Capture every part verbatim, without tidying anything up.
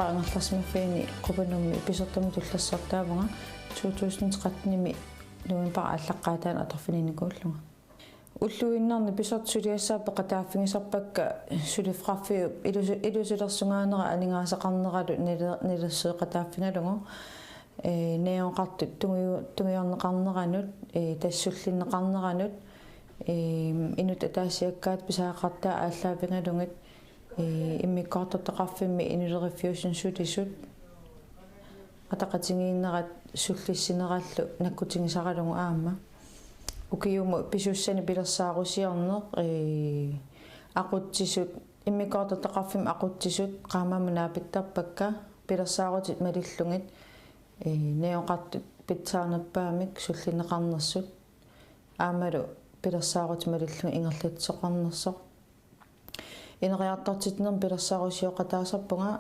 Angerlarsimaffiani Qupanummi pisortamut tullassartaavunga to tusind tretten-imi novembarip aallaqqaataani atorfininikuullunga. Ulluinnarni pisortat suliassaat peqataaffigisarpakka suliffeqarfiup ilusu-, ilusilersugaanera aningaasaqarneralu nali-, nalilersueqataaffigalugu, ee, najugaqartut tungiu-, tungiorneqarneranut, ee, tassa sullinneqarneranut, ee, inuttut ataasiakkaatut pisariaqartaat aallaavigalugit, ee, immikkoortortaqarfimmi inuleriffiusunut sulisut ataqatigiinnerat sullissinerallu nakkutigisaralugu aamma. Ukiumut pisussani pilersaarusiorneq, ee, aqutsisut, immikkoortortaqarfimmi aqutsisut qaammammut naapittarpakka, pilersaarutit malillugit, ee, najugaqartut pitsaanerpaamik sullinneqarnersut, aammalu pilersaarutit malillugit ingerlatsisoqarnersoq. Ineriartortitsinermi pilersaarusioqataasarpunga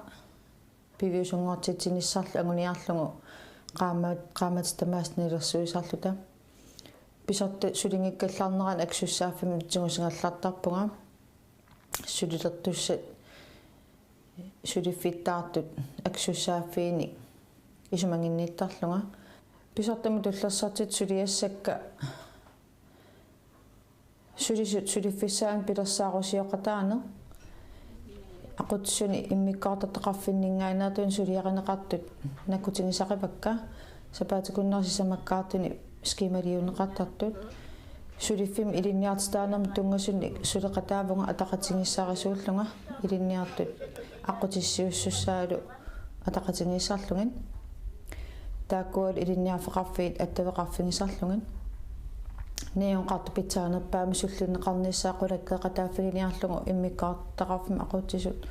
piviusunngortitsinissarlu anguniarlugu qaammat-, qaammatit tamaasa nalilersuisarluta. Pisortat sulinngikkallarneranni akisussaaffimmik tigusigallartarpunga. Sulilertussat suliffittaartut akisussaaffiinik isumaginnittarlunga. Pisortamut tullassartitut suliassakka sulisut suliffissaanut pilersaarusioqataaneq, aqutsisuni immikkoortortaqarfinninngaanneertuni suliarineqartut nakkutigisarivakka, sapaatip-akunnera sisamakkaartuni skemaliunneqartartut, suliffimmi ilinniartitaanermut tunngasunik suleqataavunga ataqatigiissarisuullunga, ilinniartut aqqutissiuussussaalu ataqatigiissarlugit. Taakkualu ilinniarfeqarfiit attaveqarfigisarlugit. Najugaqartut pitsaanerpaamik sullinneqarnissaa qulakkeeqataaffiginiarlugu immikkoortortaqarfimmut aqutsisut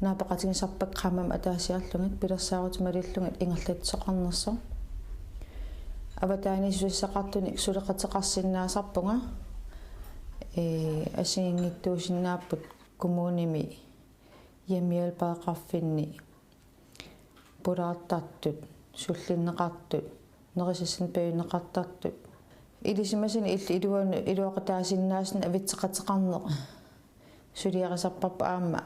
naapeqatigisarpakka qaammammut ataasiarlugit, pilersaarutit malillugit ingerlatsisoqarnersoq. Avataaniitsussaqartunik suleqateqarsinnaasarpunga, ee, assigiinngitsuusinnaapput kommunimi hjemmehjælpereqarfinni pulaartartut, sullinneqartut, nerisassanik pajunneqartartut. Ilisimasani illit iluan-, iluaqutaasinnaasannik avitseqateqarneq suliarisarparput aamma,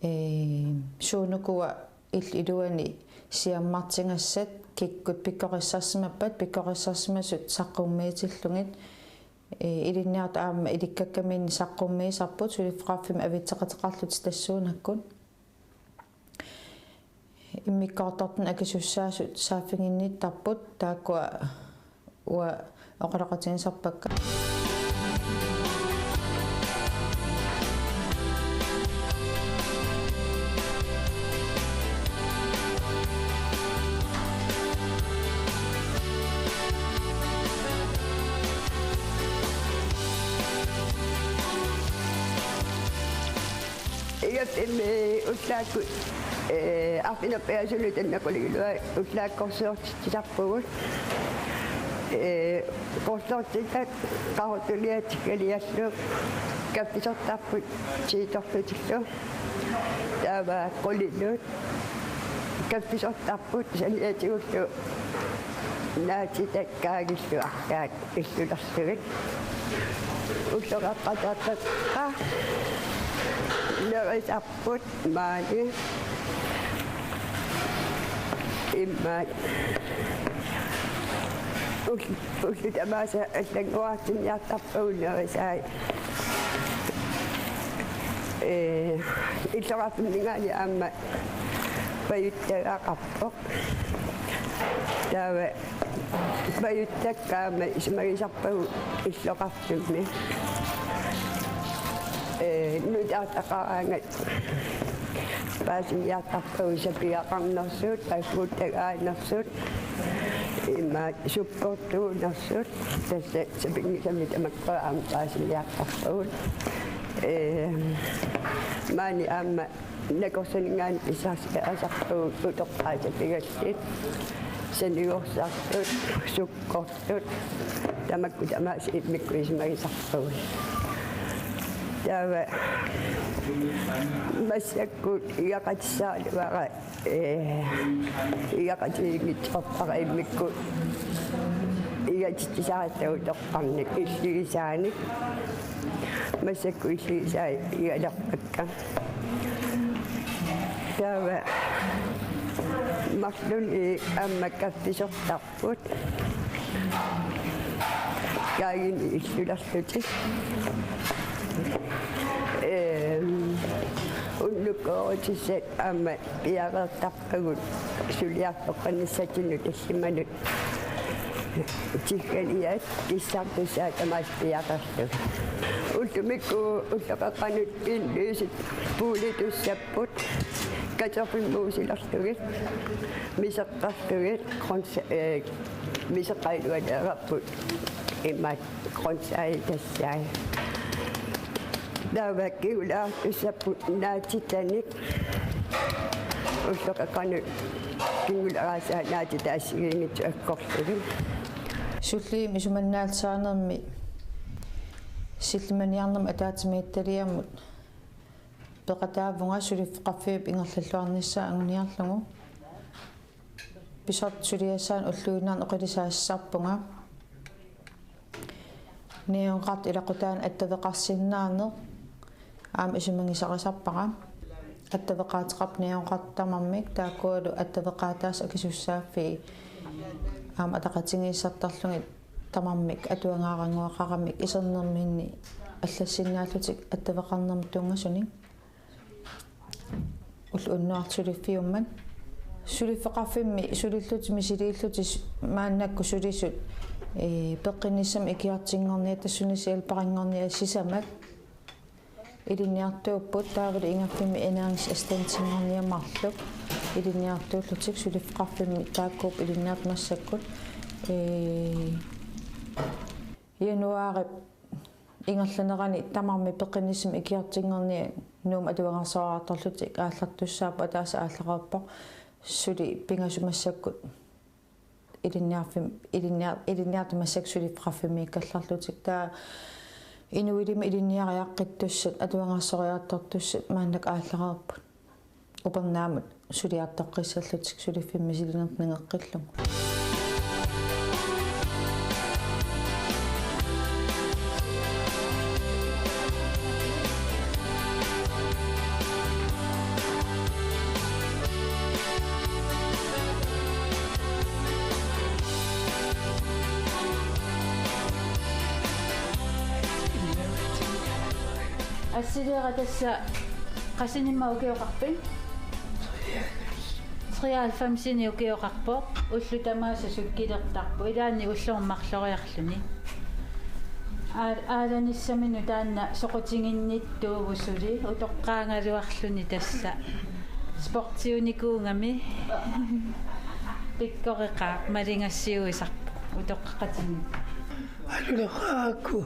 ee, suunukua illit iluani siammartigassat kikkut pikkorissarsimappat, pikkorissarsimasut saqqummiitillugit, ee, ilinniartut aamma ilikkakkaminnik saqqummiisarput suliffeqarfimmik avitseqateqarlutik tassuunakkut. Immikkoortortaq akisussaasut saaffiginnittarput, taakkua uanga oqaloqatigisarpakka. Iga immi ullaakkut, ee, arfineq-pingasunut tanneqquliilua ullaakkorsiortitsisarpugut. Ee, qorsortitat qaruttuliatsikkaliallu kaffisortarput tiitorlutillu. Taava qulinut kaffisortarput saniatigullu naatitat kaagillu arlaat illulerlugit. Ulloqeqqataarpakka nerisarput maani. Immaqa ul-, ullut tamaasa allannguartinniartarpagut nerisai. Ee, illoqarfimminngaanniit aamma pajuttagaqarpoq. Taava pajuttakka aamma isumagisarpagut illoqarfimmi. Ee, nutaartaqaraangat paasiniartarpagut sapigaqarnersut, agguuttagaanersut, ima supportuunersut, tassa sapinngisamik tamakkua aamma paasiniartarpagut. Ee, maani aamma nakorsaninngaanniit pissarsiarisarpagut utoqqaat sapigallit, sanigorsartut, sukkortut, tamakku tamaasa immikkut isumagisarpagut. Taava massakkut igaqatissaraluara, ee, igaqatigiinngitsorpara immikkut igatitsisaralugit utoqqarnik illigisaanik. Massakkut illigisaat igalerpakka. Taava Marlunnik aamma kaffisortarput. Kaagini illulerlutik. Ehm, unnukkoorutissat aamma piareertarpagut suliartoqqinnissatsinnut tallimanut. Tiggaliat kissartussaat tamaasa piareerlugit. Ullumikkut ulloqeqqanut indløsit puulitussapput. Kartoffelmosilerlugit, miseqqerlugit, grønts-, eh, miseqqat ilualereerput imaat grøntsagit tassai. Taava kingulaartussapput naatitanik, ulloqeqqanut kinguleraasa naatitat assigiinngitsut akkorlugit. Sulliit isumannaallisaanermi sillimaniarnermut ataatsimiititaliamut peqataavunga suliffeqarfiup ingerlalluarnissaa anguniarlugu. Pisortap suliassaanut ulluinnarni oqilisaasarpunga. Niuerneqartoq ilaqutariinnut attaveqarsinnaaneq aamma isumagisarisarpara. Attaveqaateqarpoq niuerneqartoq tamarmik, taakkualu attaveqaataasa akisussaaffii aamma ataqatigiissartarlugit tamarmik atuagaaranguaqaramik isernerminni allassinnaallutik attaveqarnermut tunngasunik. Ulloq unnuarlu suliffiummat. Suliffeqarfimmi sulillutik misiliillutik maannakkut sulisut, ee, peqqinnissamut ikiortinngorniat, tassunissaq hjælperinngorniat sisamat ilinniartuupput, taavalu ingaffimmi ernæringsassistentinngorniat marluk ilinniartuullutik. Suliffeqarfimmi taakkuupput ilinniartut massakkut, ee, januaarip ingerlanerani tamarmik peqqinnissamut ikiortinngorniat Nuummut atuagassoriartorlutik aallartussaapput, ataaseq aallareerpoq suli pingasut massakkut ilinniarfim-, ilinniar-, ilinniartut massakkut suliffeqarfimmiikkallarlutik. Taava inuilimi ilinniariaqqittussat atuagassoriartortussat maannakkut aallareerput. Upernaamut suliartoqqissallutik suliffimmi misilinertik nangeqqillugu. Assiliara tassa qassinik ukioqarpit? Treoghalvfemsinik ukioqarpoq, ullut tamaasa sukkilertarpoq, ilaanni ullormut marloriarluni. Aa-, aalanissaminut taanna soqutiginnittuuvoq suli, utoqqaagaluarluni tassa. Sportiunikuugami pikkoreqaaq, malingassiuisarpoq utoqqaqatigiit. Aluleqaakku.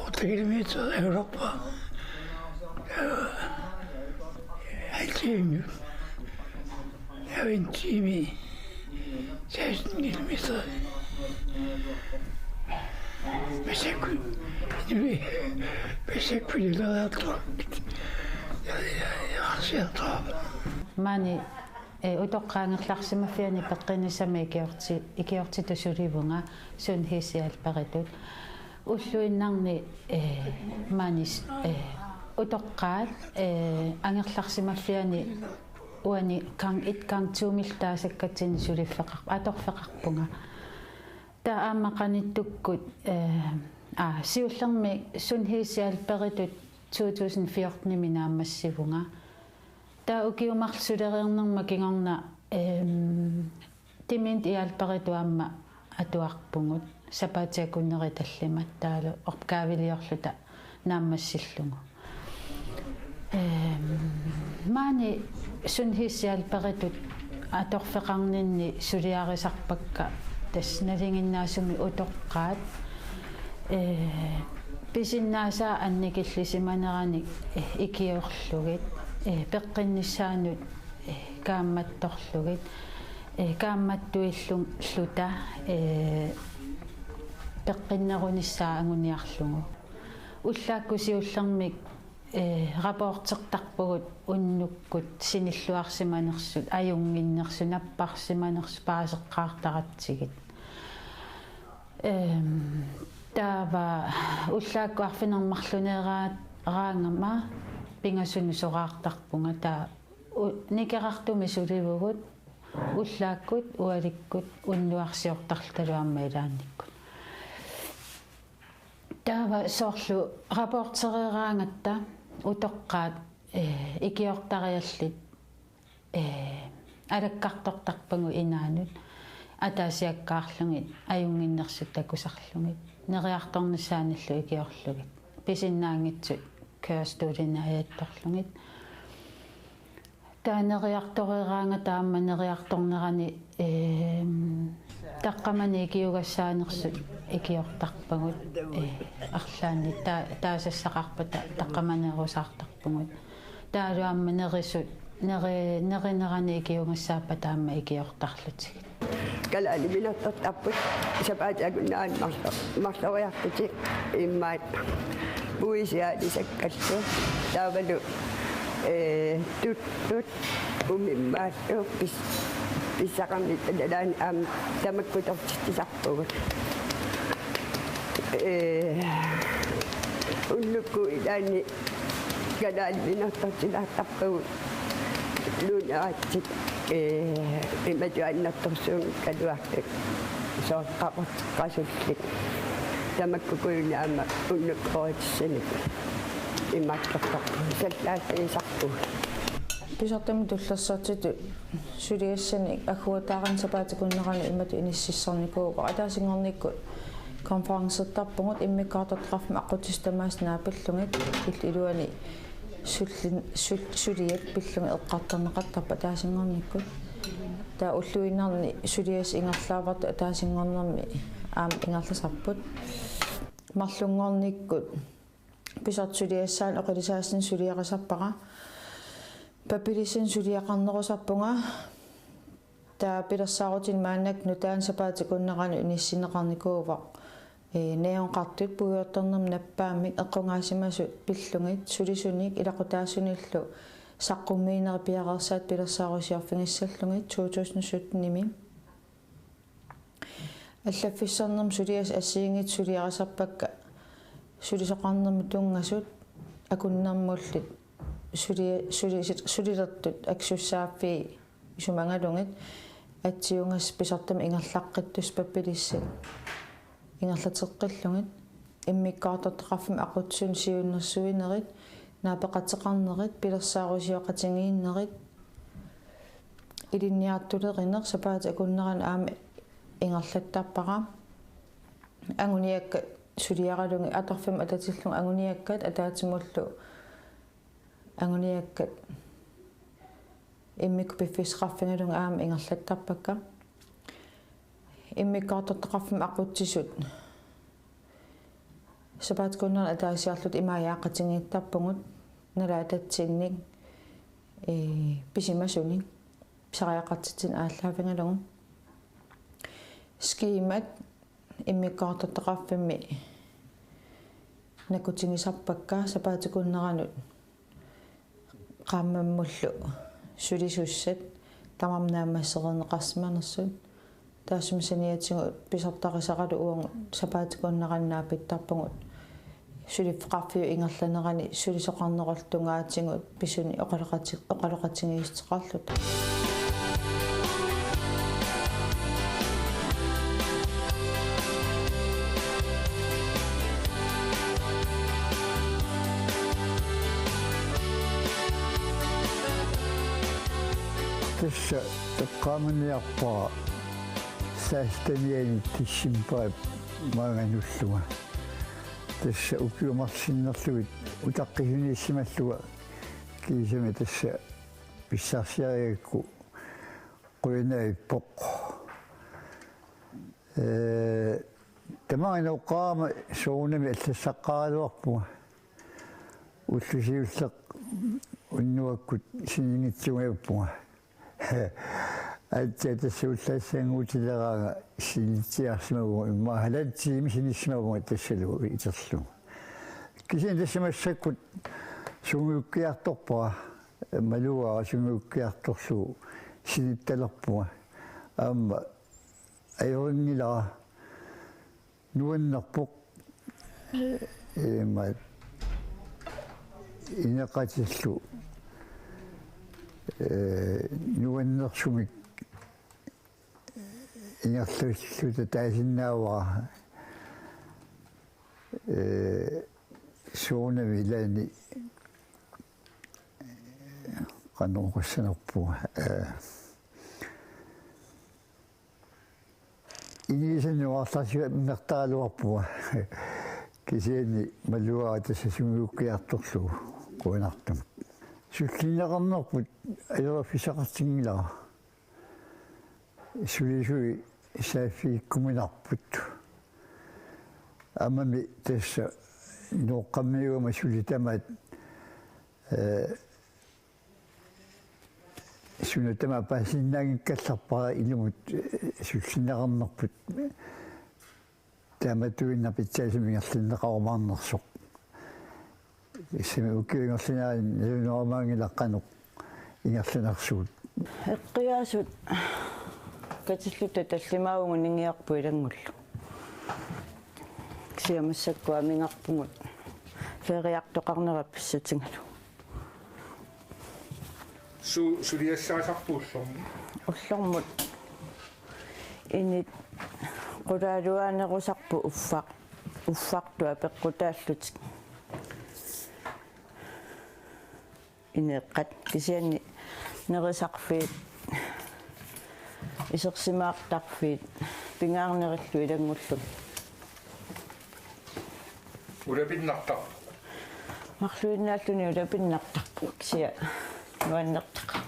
Otte kilometer alulerpara. Halv time. Ja, en time. Seksten kilometer. Hvis jeg kunne, hvis jeg kunne lade være druk. Jeg, jeg, jeg rangerer druk. Maani, eh, utoqqaat angerlarsimaffianni peqqinnissami ikiorti-, ikiortitut sulivunga sundhedshjælperitut. Ulluinnarni, eh, maani, eh, utoqqaat, eh, angerlarsimaffianni uani gang et, gang to-milu taasakkatsinni suliffeqar-, atorfeqarpunga. Taava aamma qanittukkut, eh, aa, siullermik sundhedshjælperitut to tusind fjorten-imi naammassivunga. Taava ukiut marluk sulereernerma kingorna, ehm, dementi hjælperitut aamma atuarpugut, sapaatip akunneri tallimat taavalu opgaveliorluta naammassillugu. Ehm, maani sundhedshjælperitut atorfeqarninni suliarisarpakka tassa nalinginnaasumik utoqqaat, eh, pisinnaasaat annikillisimaneranik, eh, ikiorlugit, eh, peqqinnissaanut, eh, kaammattorlugit, eh, kaammattuilluta, eh, peqqinnerunissaa anguniarlugu. Ullaakkut siullermik, eh, rapportertarpugut unnukkut sinilluarsimanersut, ajunnginnersut, napparsimanersut paaseqqaartaratsigit. Ehm, taava ullaakkut arfineq-marluneraat-, raangama pingasunut soraartarpunga, taava u-, nikerartumik sulivugut, Ullaakkut, ualikkut, unnuarsiortarlutalu aamma ilaannikkut. Taava soorlu rapportereeraangatta utoqqaat, eh, ikiortariallit, eh, alakkartortarpagut inaannut ataasiakkaarlugit ajunnginnersut takusarlugit, neriartornissaannillu ikiorlugit, pisinnaanngitsut kørestolinaajaattorlugit. Taava neriartoreeraangata aamma neriartornerani, ehm, taqqamani ikiugassaanersut ikiortarpagut, eh, arlaanni ta-, taasassaqarpata taqqamaneerusaartarpugut. Taavalu aamma nerisut, neri-, nerinerani ikiugassaappata aamma ikiortarlutigit. Kalaaliminertortarput sapaatip akunnerani marlo-, marloriartutik immaqa puisiaalisakkallu. Taavalu, eh, tuttut umimmaallu pis-, pissaqarnitta nalaani aamma tamakkutortitsisarpugut. Eh, unnukkut ilaanni kalaaliminertortilaartarpagut luuneraatsit, eh, imatut annertusiunngikkalaartut soorlu qaqorteqqasullit tamakkukkujunik aamma unnukkut qoritissanik imaattortarpugut, sallaassisarpugut. Pisartami tullersaarutit suliassanik agguataarani sapaatip akunnerani imatut inississarnikuuvoq. Ataasinngornikkut konferencertarpugut, immikkoortortaqarfimmut aqutsisut tamaasa naapillugit, illit iluani sullin-, sul-, suliat pillugit eqqartorneqartarput ataasinngornikkut. Taava ulluinnarni suliassat ingerlaavartut ataasinngornermi aamma ingerlasarput. Marlunngornikkut pisartut suliassaanni oqilisaassani suliarisarpara. Pappilissinnut suliaqarnerusarpunga. Taava pilersaarutinik maannakkut nutaanik sapaatip akunneranut inissinneqarnikuuvoq, ee, najugaqartut puigortornermut nappaammik eqqugaasimasut pillugit sulisunik ilaqutaasunillu saqqummiinerit piareersaatit pilersaarusiorfigissallugit to tusind syttenimi. Allaffissornermi suliassat assigiinngitsut suliarisarpakka sulisoqarnermut tunngasut akunnermullu sulia-, sulisit-, sulilertut akisussaaffii isumagalugit atsiugassat pisartami ingerlaqqittussat pappilissat ingerlateqqillugit, immikkoortortaqarfimmut aqutsisunut siunnersuinerit, naapeqateqarnerit, pilersaarusioqatigiinnerit, ilinniartulerineq sapaatip akunneranut aamma ingerlattarpara. Anguniakkat suliaralugit atorfimmut atatillugu anguniakkat ataatsimullu anguniakkat immikkut piffissaqarfigalugit aamma ingerlattarpakka. Immikkoortortaqarfimmut aqutsisut sapaatip akunneranut ataasiarluta imaajaaqatigiittarpugut nalaatatsinnik, ee, pisimasunik pisariaqartitsineq aallaavigalugu. Skemat immikkoortortaqarfimmi nakutigisarpakka sapaatip akunneranut qaammammullu sulisussat tamarmik naammassereerneqarsimanersut. Taassuma saniatigut pisartarisaralu uagut sapaatip akunnerani naapittarpugut suliffeqarfiup ingerlanerani sulisoqarnerullu tungaatigut pisuni oqaloqati-, oqaloqatigiissuteqarluta. Tassa eqqaamaniarpara sekstenianni decembarip maanga nullunga. Tassa ukiut marluk sinnerlugit utaqqisuniissimallunga kiisami tassa pissarsiarigakku qujanarpoq. Ee, tamaanga inoqqaarama soorunami allassaqqaaraluarpunga. Ulloq siulleq unnuakkut sininngitsunngiuppunga. Aatsaat tassa ullaassanngortileraanga sinitsiarsimavunga, immaqa halvanden time sinissimavunga tassalu iterlugu. Kisianni tassa massakkut sungiukkiartorpara, malugaara sungiukkiartorlugu sinittalerpunga. Aamma ajorinngilara. Nuannerpoq. Ee, imaat ineqatillu, ee, nuannersumik ingerlalluta taasinnaavara, ee, soorunami ilaanni, qanoq oqassanerpunga, ee, inigisannik oqartarsimannertaraluarpunga. Kisianni malugaara tassa sungiukkiartorlugu qujanartumik. Sullinneqarnerput ajorfissaqartinngilara. Sulisui saaffigikkuminarput. Aammami tassa nooqqammiugama suli tamaat, ee, suna tamaat paasinnaanngikkallarpara ilumut, ee, sullinneqarnerput. Taamatuinnaq pitsaasumik ingerlanneqarumaarnersoq. Tassami ukiut ingerlaneranni nalunarumaanngilaq qanoq ingerlanersugut. Eqqiaasut katilluta tallimaavugut ningiarput ilanngullugu. Kisianni massakkut amigarpugut feriartoqarnera pissutigalugu. Su-, suliassaasarput ullormut? Ullormut init qulaaluaanerusarput uffaq-, uffartua peqqutaallutik. Ineeqqat kisianni nerisarfiit, isersimaartarfiit, pingaarnerillu ilanngullugit. Ulapinnartarpoq. Marluinnaalluni ulapinnartarpoq, kisianni nuannertaqaaq.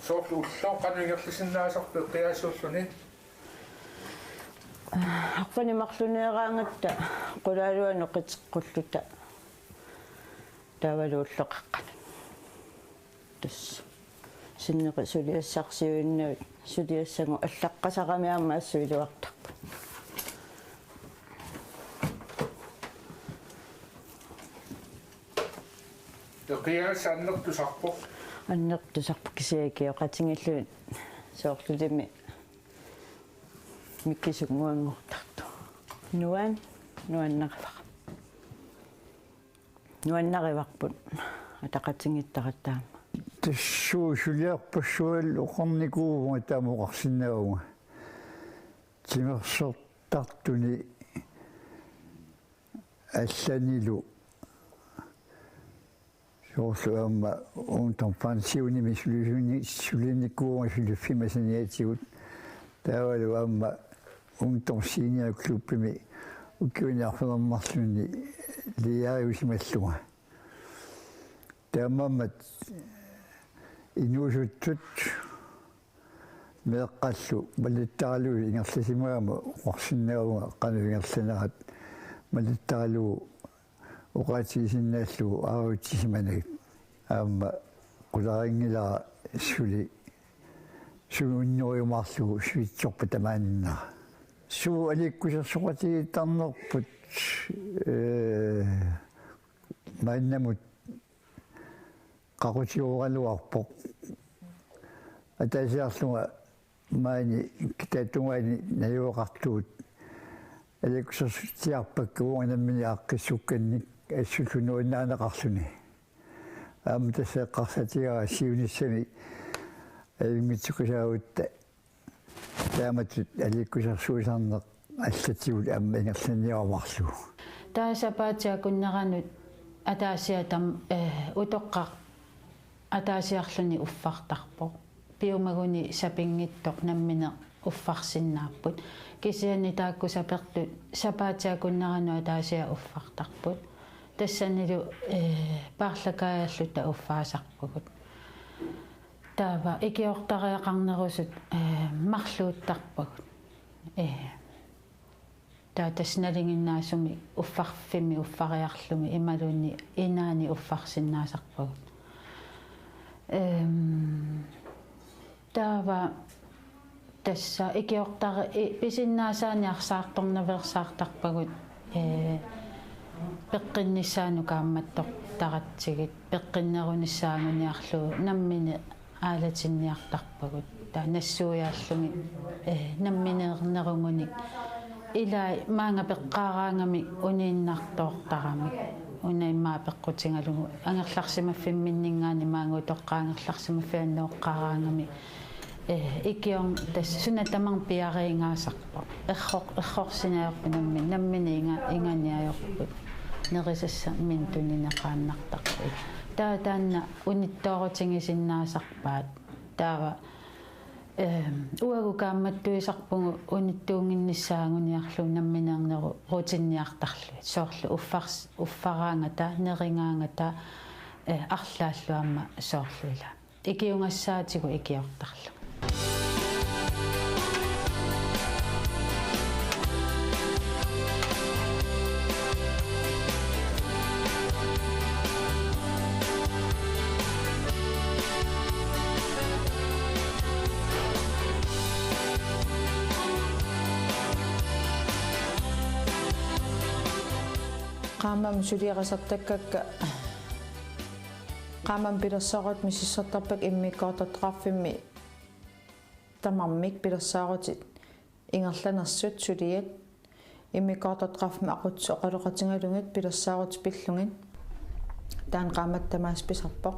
Soorlu ulloq qanoq ingerlasinnaasarpit eqqiaasuulluni? Arfineq-marlunniaraangatta qulaaluanut qiteqqulluta taavalu ulloqeqqanut. Tassa. Sinneqi suliassarsiuinnavit, suliassagut allaqqasarami aamma assut iluartarput. Eqqiaasut annertusarpoq. Annertusarpoq kisianni ikioqatigiilluni soorlulimi mikisunnguanngortartoq. Nuan-, nuannarivara. Nuannarivarput ataqatigiittaratta aamma. Tassa suliarpassuit oqarnikuuvunga taama oqarsinnaavunga. Timersortartuni allanilu soorlu aamma ungdomspensionimi sulisuuni-, sulinikuuvunga suliffimma saniatigut. Taavalu aamma ungdomssenior klubbimi ukiuni arfineq-marlunni liiariusimallunga. Taamaammat inuusuttut meeqqallu malittaralugu ingerlasimagama oqarsinnaavunga qanoq ingerlanerat, malittaralugu oqaatigisinnaallugu aarutsisimanagit. Aamma qularinngilara suli suminnoriumaarlugu sivitsorpat tamaaninnera. Suut aliikkusersoqatigiittarnerput, ee, maannamut qaqutigooraluarpoq. Ataasiarlunga maani kitaatungaani najugaqartugut aliikkusersuutsiarpakka uunga nammineq aaqqissukkannik assullu nuannaaneqarluni. Aamma tassa eqqarsaatigara siunissami ajunngitsukusaagutta taamatut aliikkusersuisarneq allatigut aamma ingerlanniarumaarlugu. Taava sapaatip akunneranut ataasiaat tam-, eh, utoqqaq ataasiarluni uffartarpoq. Piumaguni sapinngitsoq nammineq uffarsinnaapput. Kisianni taakku sapertut sapaatip akunneranut ataasiaat uffartarput. Tassanilu, eh, paarlakaajalluta uffaasarpugut. Taava ikiortariaqarnerusut, eh, marluuttarpagut. Eh, taava tassa nalinginnaasumik uffarfimmi uffariarlumi imaluunniit inaanni uffarsinnaasarpagut. Ehm, taava tassa ikiortari-, i-, pisinnaasaanik arsaartornaveersaartarpagut, ee, peqqinnissaanut kaammattortaratsigit, peqqinnerunissaannguniarlugu nammineq aalatinniartarpagut. Taava nassuiaallugit, ee, nammineernerugunik. Ilai maanga peqqaaraangamik uniinnartoortaramik. Una immaqa peqqutigalugu angerlarsimaffimminninngaanniit maanga utoqqaat angerlarsimaffiannut oqqaaraangamik. Eh, ikiorn-, tassa suna tamarmi piariingaasarpoq. Error-, errorsinajorput nammi-, nammineq inga-, ingaaniajorput. Nerisassaminnut tunineqaannartarput. Taava taanna unittoorutigisinnaasarpaat. Taava, ehm, uagut kaammattuisarpugut unittuunnginnissaa anguniarlugu nammineernerutinniartarlugit. Soorlu uffars-, uffaraangata, nerigaangata, eh, arlaallu aamma soorlu ila. Ikiugassaatigut ikiortarlugit. Qaammammut suliarisartakkakka, qaammammut pilersaarutit misissortarpakka immikkoortortaqarfimmi tamarmik pilersaarutit ingerlanersut suliat immikkoortortaqarfimmi aqutsisut oqaloqatigalugit pilersaarutit pillugit. Taanna qaammatit tamaasa pisarpoq.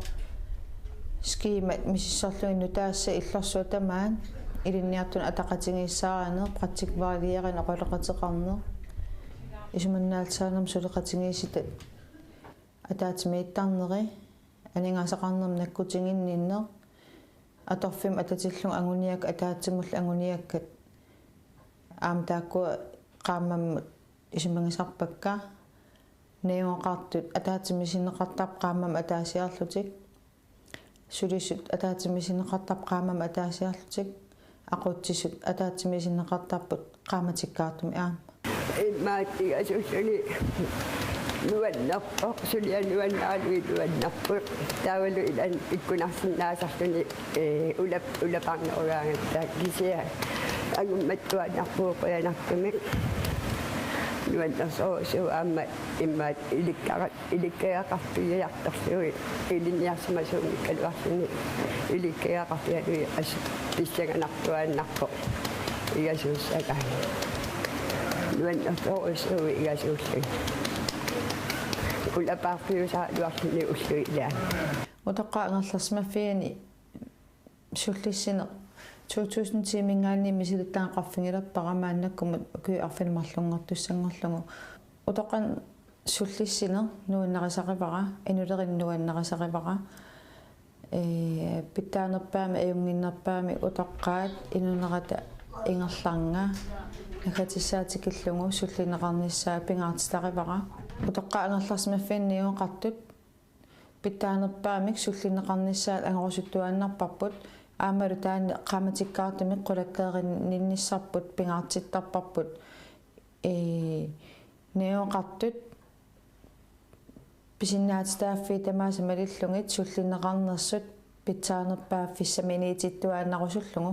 Skema misissorlugit nutaassaat illorsuaq tamaat, ilinniartunut ataqatigiissaarineq, praktikvejlederinik oqaloqateqarneq, isumannaallisaanermut suleqatigiissitat ataatsimiittarneri, aningaasaqarnermut nakkutiginninneq, atorfimmi atatillugu anguniakkat ataatsimullu anguniakkat, aamma taakkua qaammammut isumagisarpakka. Najugaqartut ataatsimiinneq sinneqartarput qaammammut ataasiarlutik. Sulisut ataatsimiinneq sinneqartarput qaammammut ataasiarlutik. Aqutsisut ataatsimiinneq sinneqartarput qaammatikkaartumik aamma. Immaqa igasuulluni nuannerpoq, suliaq nuannaarluni nuannerpoq. Taavalu ilaanni ikkunarsinnaasarluni, eh, ulap-, ulapaarnerugaangatta kisianni angummattuaannarpugut qujanartumik. Nuannersorujussuuvoq aamma immaqa ilikkara-, ilikkagaqarfigiartorlugit ilinniarsimasuunngikkaluarluni ilikkagaqarfigalugit assut pissanganartuaannarpoq igasuussagaanni. Nuannersorujussuuvoq igasuulluni. Ulapaarfiusaraluarluni ullut ilaanni. Utoqqaat angerlarsimaffianni sullissineq to tusind ti-minngaanniit misilittagaqarfigilerpara, maannakkumut ukiut arfineq-marlunngortussanngorlugu. Utoqqanik sullissineq nuannarisarivara, inulerineq nuannarisarivara. Ee, pitsaanerpaamik ajunnginnerpaamik utoqqaat inuunerata ingerlaannaq naggatissaat tikillugu sullinneqarnissaa pingaartitarivara. Utoqqaat angerlarsimaffianni najugaqartut pitsaanerpaamik sullinneqarnissaat angorusuttuaannarparput, aammalu taanna qaammatikkaartumik qulakkeerinninnissarput pingaartittarparput. Ee, najugaqartut pisinnaatitaaffii tamaasa malillugit sullinneqarnersut pitsaanerpaaffiit saminiitittuaannarusullugu.